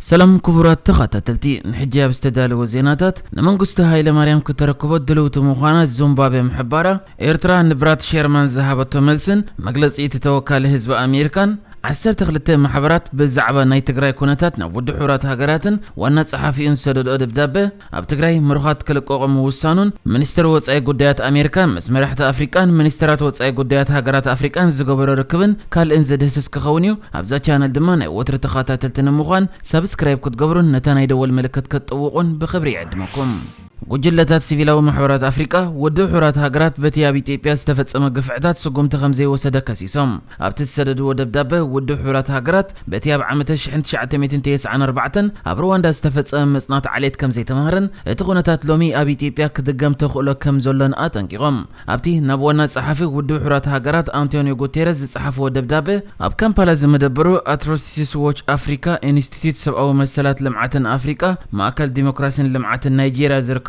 ሰላም ክቡራት ተኸታተልቲ፣ ንሕጂ ኣብ ዝተዳለወ ዜናታት፣ ንመንግስቱ ሃይለማርያም ክተረክቦ ድልውቲ ምዃና ዙምባቤ ምሕባራ፣ ኤርትራ ንብራት ሸርማን ዝሃበቶ መልስን መግለጺ እቲ ተወካሊ ህዝቢ ኣሜሪካን፣ ዓሰርተ ክልተ ማሕበራት ብዛዕባ ናይ ትግራይ ኩነታት ናብ ውድብ ሕቡራት ሃገራትን ዋና ጸሓፊኡን ዝሰደድኦ ደብዳበ፣ ኣብ ትግራይ ምሩኻት ክልቀቑ ምውሳኑን፣ ሚኒስትር ወጻኢ ጉዳያት ኣሜሪካ ምስ መራሕቲ ኣፍሪቃን ሚኒስትራት ወጻኢ ጉዳያት ሃገራት ኣፍሪቃን ዝገበሮ ርክብን ካልእን ዝድህስስ ክኸውን እዩ። ኣብዛ ቻነል ድማ ናይ ወትሪ ተኸታተልቲ ንምዃን ሳብስክራይብ ክትገብሩን ነታ ናይ ደወል ምልክት ክትጥውቑን ብኽብሪ ይዕድመኩም። ጉጅለታት ሲቪላዊ ማሕበራት ኣፍሪቃ፣ ውድብ ሕቡራት ሃገራት በቲ ኣብ ኢትዮጵያ ዝተፈጸመ ግፍዕታት ስጉምቲ ከም ዘይወሰደ ከሲሶም። ኣብቲ ዝሰደድዎ ደብዳበ፣ ውድብ ሕቡራት ሃገራት በቲ ኣብ ዓመተ ሽሕን ትሽዓተ ሚእትን ተስዓን ኣርባዕተን ኣብ ሩዋንዳ ዝተፈጸመ መጽናዕቲ ዓሌት ከም ዘይተማህረን እቲ ኩነታት ሎሚ ኣብ ኢትዮጵያ ክድገም ተኽእሎ ከም ዘሎን ኣጠንቂቖም። ኣብቲ ናብ ዋና ጸሓፊ ውድብ ሕቡራት ሃገራት ኣንቶኒዮ ጉቴረስ ዝጸሓፍዎ ደብዳበ፣ ኣብ ካምፓላ ዝመደበሩ ኣትሮሲቲስ ዎች ኣፍሪካ ኢንስቲትዩት ሰብኣዊ መሰላት ልምዓትን ኣፍሪቃ ማእከል ዲሞክራሲን ልምዓትን ናይጄርያ ዝርከብዎም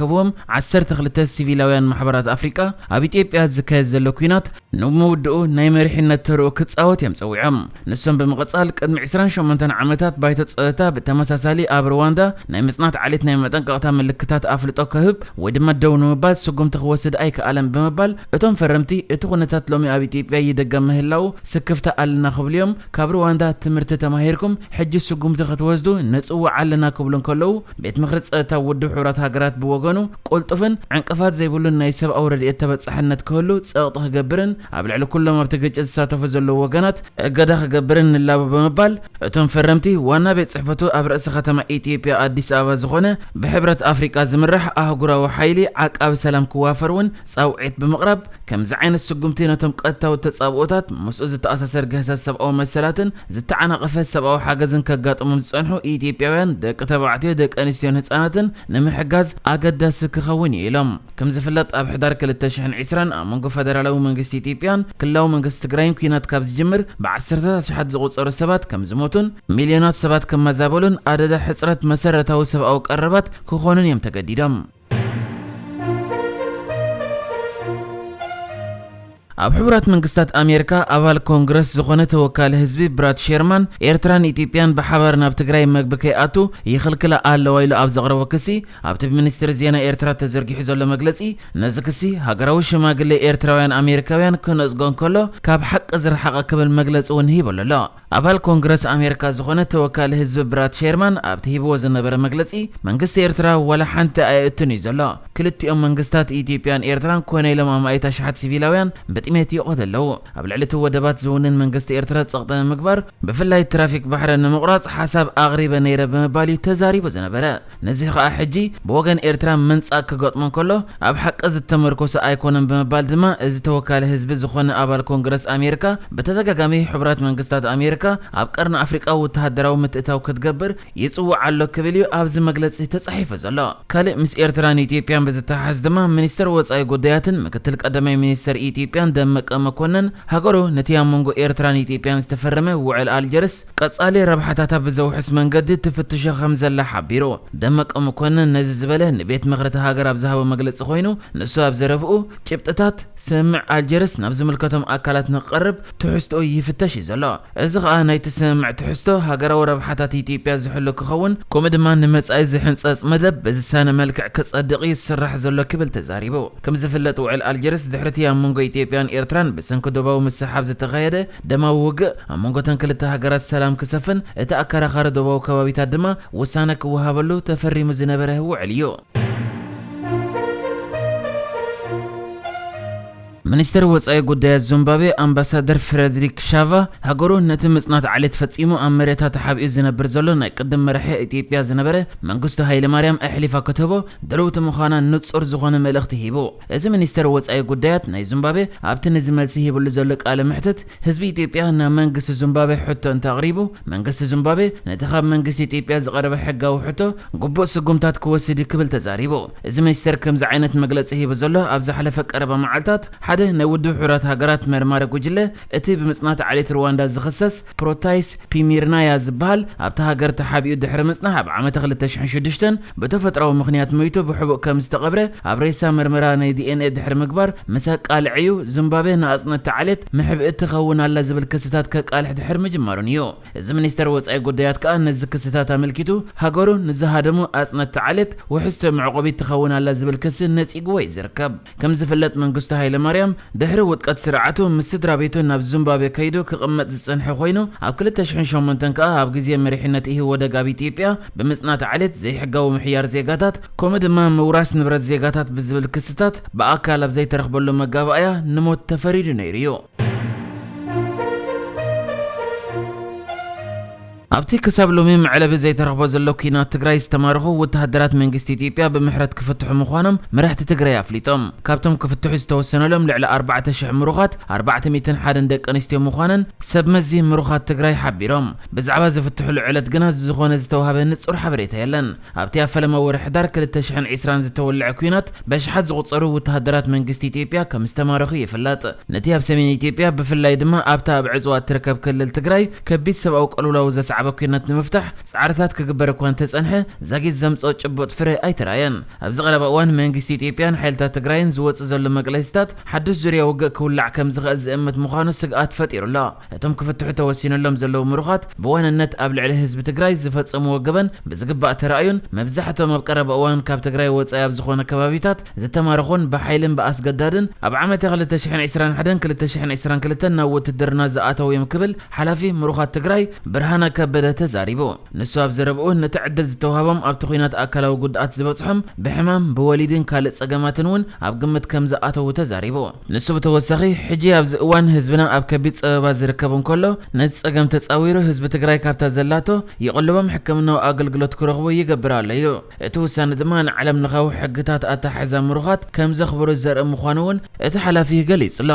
ዓሰርተ ክልተ ሲቪላውያን ማሕበራት ኣፍሪቃ፣ ኣብ ኢትዮጵያ ዝካየድ ዘሎ ኲናት ንምውድኡ ናይ መሪሕነት ተርኡ ክጻወት እዮም ጸዊዖም። ንሶም ብምቕጻል፣ ቅድሚ ዕስራን ሸሞንተን ዓመታት ባይቶ ጸጥታ ብተመሳሳሊ ኣብ ሩዋንዳ ናይ ምጽናት ዓሌት ናይ መጠንቀቕታ ምልክታት ኣፍልጦ ክህብ ወይ ድማ ደው ንምባል ስጉምቲ ክወስድ ኣይከኣለን ብምባል፣ እቶም ፈረምቲ እቲ ኩነታት ሎሚ ኣብ ኢትዮጵያ ይደገም ምህላዉ ስክፍታ ኣለና ክብሉ እዮም። ካብ ሩዋንዳ ትምህርቲ ተማሂርኩም ሕጂ ስጉምቲ ክትወስዱ ንጽውዕ ኣለና ክብሉ እንከለዉ፣ ቤት ምኽሪ ጸጥታ ውድብ ሕቡራት ሃገራት ብወገኑ ቅልጡፍን ዕንቅፋት ዘይብሉን ናይ ሰብኣዊ ረድኤት ተበጻሕነት ክህሉ ጸቕጢ ክገብርን ኣብ ልዕሊ ኩሎም ኣብቲ ግጭት ዝሳተፉ ዘለዉ ወገናት እገዳ ክገብርን ንላቦ ብምባል፣ እቶም ፈረምቲ ዋና ቤት ጽሕፈቱ ኣብ ርእሲ ከተማ ኢትዮጵያ ኣዲስ ኣበባ ዝኾነ ብሕብረት ኣፍሪቃ ዝምራሕ ኣህጉራዊ ሓይሊ ዓቃቢ ሰላም ክዋፈር እውን ጻውዒት ብምቕራብ፣ ከምዚ ዓይነት ስጉምቲ ነቶም ቀጥታዊ ተጻብኦታት ምስኡ ዝተኣሳሰር ግህሰት ሰብኣዊ መሰላትን ዝተዓናቐፈ ሰብኣዊ ሓገዝን ከጋጥሞም ዝጸንሑ ኢትዮጵያውያን ደቂ ተባዕትዮ፣ ደቂ ኣንስትዮን ህጻናትን ንምሕጋዝ ኣገዳሲ ክኸውን እዩ ኢሎም። ከም ዝፍለጥ፣ ኣብ ሕዳር ክልተ ሽሕን ዕስራን ኣብ መንጎ ፈደራላዊ መንግስቲ ኢትዮጵያን ክልላዊ መንግስቲ ትግራይን ኲናት ካብ ዝጅምር ብዓሰርተታት ኣሽሓት ዝቑጸሩ ሰባት ከም ዝሞቱን ሚልዮናት ሰባት ክመዛበሉን ኣደዳ ሕጽረት መሰረታዊ ሰብኣዊ ቀረባት ክኾኑን እዮም ተገዲዶም። ኣብ ሕቡራት መንግስታት ኣሜሪካ ኣባል ኮንግረስ ዝኾነ ተወካሊ ህዝቢ ብራድ ሼርማን፣ ኤርትራን ኢትዮጵያን ብሓባር ናብ ትግራይ መግቢ ከይኣቱ ይኽልክላ ኣለዋ ኢሉ ኣብ ዘቕረቦ ክሲ፣ ኣብቲ ብሚኒስትሪ ዜና ኤርትራ ተዘርጊሑ ዘሎ መግለጺ፣ ነዚ ክሲ ሃገራዊ ሽማግሌ ኤርትራውያን ኣሜሪካውያን ክነጽጎ እንከሎ፣ ካብ ሓቂ ዝረሓቐ ክብል መግለጺ እውን ሂቡሉ ኣሎ። ኣባል ኮንግረስ ኣሜሪካ ዝኾነ ተወካሊ ህዝቢ ብራድ ሼርማን ኣብቲ ሂብዎ ዝነበረ መግለጺ፣ መንግስቲ ኤርትራ ዋላ ሓንቲ ኣየእቱን እዩ ዘሎ። ክልቲኦም መንግስታት ኢትዮጵያን ኤርትራን ኮነ ኢሎም ኣማኢት ኣሽሓት ሲቪላውያን ብጥሜት ይቖት ኣለዉ። ኣብ ልዕሊ እቲ ወደባት ዝውንን መንግስቲ ኤርትራ ጸቕጢ ንምግባር፣ ብፍላይ ትራፊክ ባሕሪ ንምቑራጽ ሓሳብ ኣቕሪበ ነይረ ብምባል እዩ ተዛሪቡ ዝነበረ። ነዚ ከኣ ሕጂ ብወገን ኤርትራ ምንጻግ ክገጥሞ እንከሎ፣ ኣብ ሓቂ ዝተመርኮሰ ኣይኮነን ብምባል ድማ፣ እዚ ተወካሊ ህዝቢ ዝኾነ ኣባል ኮንግረስ ኣሜሪካ ብተደጋጋሚ ሕቡራት መንግስታት ኣሜሪካ ኣብ ቀርኒ ኣፍሪቃ ወተሃደራዊ ምትእታው ክትገብር ይጽውዕ ኣሎ ክብል እዩ ኣብዚ መግለጺ ተጻሒፉ ዘሎ። ካልእ ምስ ኤርትራን ኢትዮጵያን ብዝተሓሓዝ ድማ፣ ሚኒስተር ወጻኢ ጉዳያትን ምክትል ቀዳማይ ሚኒስተር ኢትዮጵያን ደመቀ መኮነን፣ ሃገሩ ነቲ ኣብ መንጎ ኤርትራን ኢትዮጵያን ዝተፈረመ ውዕል ኣልጀርስ ቀጻሊ ረብሓታታ ብዘውሕስ መንገዲ ትፍትሾ ከም ዘላ ሓቢሩ። ደመቀ መኮነን ነዚ ዝበለ ንቤት ምኽሪ እታ ሃገር ኣብ ዝሃቦ መግለጺ ኮይኑ፣ ንሱ ኣብ ዘረብኡ፣ ጭብጥታት ስምምዕ ኣልጀርስ ናብ ዝምልከቶም ኣካላት ንክቐርብ ትሕዝቶኡ ይፍተሽ እዩ ዘሎ። እዚ ከኣ ናይቲ ስምምዕ ትሕዝቶ ሃገራዊ ረብሓታት ኢትዮጵያ ዝሕሉ ክኸውን፣ ከምኡ ድማ ንመጻኢ ዝሕንጸጽ መደብ ብዝሳነ መልክዕ ክጸድቕ እዩ ዝስራሕ ዘሎ ክብል ተዛሪቡ። ከም ዝፍለጥ፣ ውዕል ኣልጀርስ ድሕሪ እቲ ኣብ መንጎ ኢትዮጵያን ኤርትራን ብሰንኪ ዶባዊ ምስሕሓብ ዝተኻየደ ደማዊ ውግእ፣ ኣብ መንጎ እተን ክልተ ሃገራት ሰላም ክሰፍን፣ እቲ ኣከራኻሪ ዶባዊ ከባቢታት ድማ ውሳነ ክወሃበሉ ተፈሪሙ ዝነበረ ውዕል እዩ። ሚኒስትር ወጻኢ ጉዳያት ዚምባብዌ ኣምባሳደር ፍረድሪክ ሻቫ፣ ሃገሩ ነቲ ምጽናት ዓሌት ፈጺሙ ኣብ መሬታ ተሓቢኡ ዝነብር ዘሎ ናይ ቅድም መራሒ ኢትዮጵያ ዝነበረ መንግስቱ ሃይለማርያም ኣሕሊፋ ክትህቦ ድልውቲ ምዃና ንጹር ዝኾነ መልእኽቲ ሂቡ። እዚ ሚኒስተር ወጻኢ ጉዳያት ናይ ዚምባብዌ ኣብቲ ነዚ መልሲ ሂብሉ ዘሎ ቃለ መሕትት፣ ህዝቢ ኢትዮጵያ ናብ መንግስቲ ዚምባብዌ ሕቶ እንተኣቕሪቡ፣ መንግስቲ ዚምባብዌ ነቲ ካብ መንግስቲ ኢትዮጵያ ዝቐረበ ሕጋዊ ሕቶ ግቡእ ስጉምታት ክወስድ እዩ ክብል ተዛሪቡ። እዚ ሚኒስተር ከምዚ ዓይነት መግለጺ ሂቡ ዘሎ ኣብ ዝሓለፈ ቀረባ መዓልታት፣ ሓደ ናይ ውድብ ሕቡራት ሃገራት መርማሪ ጉጅለ፣ እቲ ብምጽናት ዓሌት ሩዋንዳ ዝኽሰስ ፕሮታይስ ፒሚርናያ ዝበሃል፣ ኣብታ ሃገር ተሓቢኡ ድሕሪ ምጽናሕ ኣብ ዓመተ ክልተ ሽሕን ሽዱሽተን ብተፈጥሮኣዊ ምኽንያት ሞይቱ ብሕቡእ ከም ዝተቐብረ ኣብ ሬሳ መርመራ ናይ ዲ ኤን ኤ ድሕሪ ምግባር ምስ ኣቃልዐ እዩ፣ ዚምባብዌ ንኣጽነቲ ዓሌት ምሕብእቲ ትኸውን ኣላ ዝብል ክስታት ከቃልሕ ድሕሪ ምጅማሩን እዩ። እዚ ሚኒስተር ወጻኢ ጉዳያት ከኣ ነዚ ክስታት ኣመልኪቱ፣ ሃገሩ ንዝሃደሙ ኣጽነቲ ዓሌት ውሕስቲ መዕቆቢት ትኸውን ኣላ ዝብል ክሲ ነጺግዎ እዩ ዝርከብ። ከም ዝፍለጥ መንግስቱ ሃይለማርያም ድሕሪ ውድቀት ስርዓቱ ምስ ስድራ ቤቱ ናብ ዚምባብዌ ከይዱ ክቕመጥ ዝጸንሐ ኮይኑ፣ ኣብ ክልተ ሽሕን ሸሞንተን ከኣ ኣብ ግዜ መሪሕነት ኢህወደግ ኣብ ኢትዮጵያ ብምጽናት ዓሌት ዘይሕጋዊ ምሕያር ዜጋታት ከምኡ ድማ ምውራስ ንብረት ዜጋታት ብዝብል ክስታት ብኣካል ኣብ ዘይተረኽበሉ መጋባእያ ንሞት ተፈሪዱ ነይሩ እዩ። ኣብቲ ክሳብ ሎሚ መዕለቢ ዘይተረኽቦ ዘሎ ኲናት ትግራይ ዝተማረኹ ወተሃደራት መንግስቲ ኢትዮጵያ ብምሕረት ክፍትሑ ምዃኖም መራሕቲ ትግራይ ኣፍሊጦም። ካብቶም ክፍትሑ ዝተወሰነሎም ልዕሊ ኣርባዕተ ሽሕ ምሩኻት፣ ኣርባዕተ ሚእትን ሓደን ደቂ ኣንስትዮ ምዃነን ሰብ መዚ ምሩኻት ትግራይ ሓቢሮም። ብዛዕባ ዝፍትሕሉ ዕለት ግና ዝኾነ ዝተዋህበ ንጹር ሓበሬታ የለን። ኣብቲ ኣብ ፈለማ ወርሒ ሕዳር ክልተ ሽሕን ዕስራን ዝተወልዐ ኲናት በሽሓት ዝቑጸሩ ወተሃደራት መንግስቲ ኢትዮጵያ ከም ዝተማረኹ ይፍለጥ። ነቲ ኣብ ሰሜን ኢትዮጵያ ብፍላይ ድማ ኣብታ ኣብ ዕጽዋ እትርከብ ክልል ትግራይ ከቢድ ሰብኣዊ ቅልውላው ዘስዓበ ኲናት ንምፍታሕ ጻዕርታት ክግበር እኳ እንተጸንሐ ዛጊት ዘምጽኦ ጭቡጥ ፍረ ኣይተራእየን። ኣብዚ ቀረባ እዋን መንግስቲ ኢትዮጵያን ሓይልታት ትግራይን ዝወጽእ ዘሎ መግለጺታት ሓድሽ ዙርያ ውግእ ክውላዕ ከም ዝኽእል ዝእምት ምዃኑ ስግኣት ፈጢሩ ኣሎ። እቶም ክፍትሑ ተወሲኑሎም ዘለዉ ምሩኻት ብዋንነት ኣብ ልዕሊ ህዝቢ ትግራይ ዝፈጸምዎ ገበን ብዝግባእ ተራእዩን መብዛሕትኦም ኣብ ቀረባ እዋን ካብ ትግራይ ወጻኢ ኣብ ዝኾነ ከባቢታት ዝተማረኹን ብሓይልን ብኣስገዳድን ኣብ ዓመተ ክልተ ሽሕን ዕስራን ሓደን ክልተ ሽሕን ዕስራን ክልተን ናብ ውትድርና ዝኣተዉ እዮም ክብል ሓላፊ ምሩኻት ትግራይ ብርሃነ ከበደ ተዛሪቡ። ንሱ ኣብ ዘረብኡ ነቲ ዕድል ዝተዋህቦም ኣብቲ ኲናት ኣካላዊ ጉድኣት ዝበጽሖም ብሕማም፣ ብወሊድን ካልእ ጸገማትን እውን ኣብ ግምት ከም ዝኣተዉ ተዛሪቡ። ንሱ ብተወሳኺ፣ ሕጂ ኣብዚ እዋን ህዝብና ኣብ ከቢድ ጸበባ ዝርከብ እንከሎ፣ ነቲ ጸገም ተጻዊሩ ህዝቢ ትግራይ ካብታ ዘላቶ ይቕልቦም ሕክምናዊ ኣገልግሎት ክረኽቡ ይገብር ኣሎ ኢሉ። እቲ ውሳነ ድማ ንዓለም ለኻዊ ሕግታት ኣተሓሕዛ ምሩኻት ከም ዘኽብሩ ዘርኢ ምዃኑ እውን እቲ ሓላፊ ገሊጹ ኣሎ።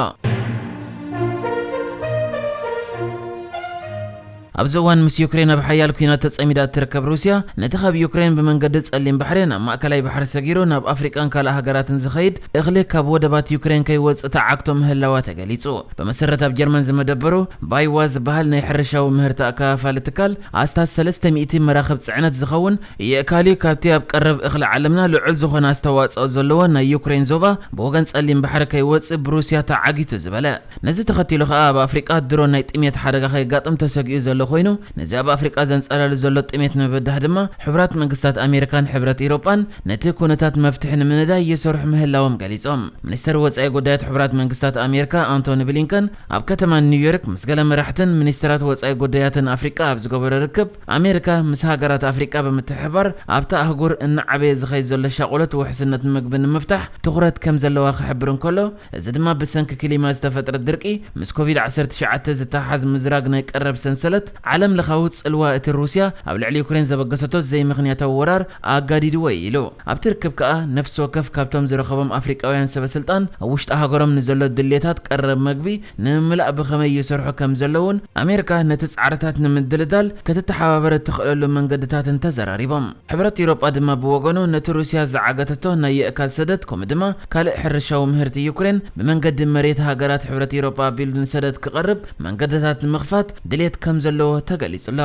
ኣብዚ እዋን ምስ ዩክሬን ኣብ ሓያል ኲናት ተጸሚዳ እትርከብ ሩስያ፣ ነቲ ካብ ዩክሬን ብመንገዲ ጸሊም ባሕሪ ናብ ማእከላይ ባሕሪ ሰጊሩ ናብ ኣፍሪቃን ካልእ ሃገራትን ዝኸይድ እኽሊ ካብ ወደባት ዩክሬን ከይወጽእ ተዓግቶ ምህላዋ ተገሊጹ። ብመሰረት ኣብ ጀርመን ዝመደበሩ ባይዋ ዝበሃል ናይ ሕርሻዊ ምህርቲ ኣከፋፋሊ ትካል፣ ኣስታት ሰለስተ ሚእቲ መራኽብ ጽዕነት ዝኸውን የእካል እዩ ካብቲ ኣብ ቀረብ እኽሊ ዓለምና ልዑል ዝኾነ ኣስተዋጽኦ ዘለዎ ናይ ዩክሬን ዞባ ብወገን ጸሊም ባሕሪ ከይወጽእ ብሩስያ ተዓጊቱ ዝበለ። ነዚ ተኸቲሉ ከኣ ኣብ ኣፍሪቃ ድሮ ናይ ጥሜት ሓደጋ ከየጋጥም ተሰጊኡ ዘሎ ኮይኑ፣ ነዚ ኣብ ኣፍሪቃ ዘንጸላሉ ዘሎ ጥሜት ንምብዳህ ድማ ሕቡራት መንግስታት ኣሜሪካን ሕብረት ኢሮጳን ነቲ ኩነታት መፍትሒ ንምንዳይ ይሰርሑ ምህላዎም ገሊጾም። ሚኒስተር ወጻኢ ጉዳያት ሕቡራት መንግስታት ኣሜሪካ ኣንቶኒ ብሊንከን ኣብ ከተማ ኒውዮርክ ምስ ገለ መራሕትን ሚኒስተራት ወጻኢ ጉዳያትን ኣፍሪቃ ኣብ ዝገበሮ ርክብ፣ ኣሜሪካ ምስ ሃገራት ኣፍሪቃ ብምትሕብባር ኣብታ ኣህጉር እናዓበየ ዝኸይድ ዘሎ ሻቕሎት ውሕስነት ምግቢ ንምፍታሕ ትኹረት ከም ዘለዋ ክሕብር እንከሎ፣ እዚ ድማ ብሰንኪ ክሊማ ዝተፈጥረ ድርቂ ምስ ኮቪድ ዓሰርተ ትሽዓተ ዝተሓሓዝ ምዝራግ ናይ ቀረብ ሰንሰለት ዓለም ለኻዊ ጽልዋ እቲ ሩስያ ኣብ ልዕሊ ዩክሬን ዘበገሰቶ ዘይምኽንያታዊ ወራር ኣጋዲድዎ እዩ ኢሉ። ኣብቲ ርክብ ከኣ ነፍሲ ወከፍ ካብቶም ዝረኸቦም ኣፍሪቃውያን ሰበ ስልጣን ኣብ ውሽጢ ሃገሮም ንዘሎ ድሌታት ቀረብ መግቢ ንምምላእ ብኸመይ ይሰርሑ ከም ዘለውን ኣሜሪካ ነቲ ጻዕርታት ንምድልዳል ክትተሓባበር እትኽእለሉ መንገድታትን ተዘራሪቦም። ሕብረት ኤውሮጳ ድማ ብወገኑ ነቲ ሩስያ ዝዓገተቶ ናይ የእካል ሰደድ ከምኡ ድማ ካልእ ሕርሻዊ ምህርቲ ዩክሬን ብመንገዲ መሬት ሃገራት ሕብረት ኤውሮጳ ኣቢሉ ንሰደድ ክቐርብ መንገድታት ንምኽፋት ድሌት ከም ዘለዎ ተገሊጹ ኣሎ።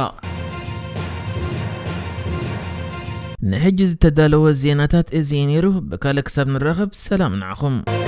ንሕጂ ዝተዳለወ ዜናታት እዚ እዩ ነይሩ። ብካልእ ክሳብ ንራኸብ ሰላም ንዓኹም።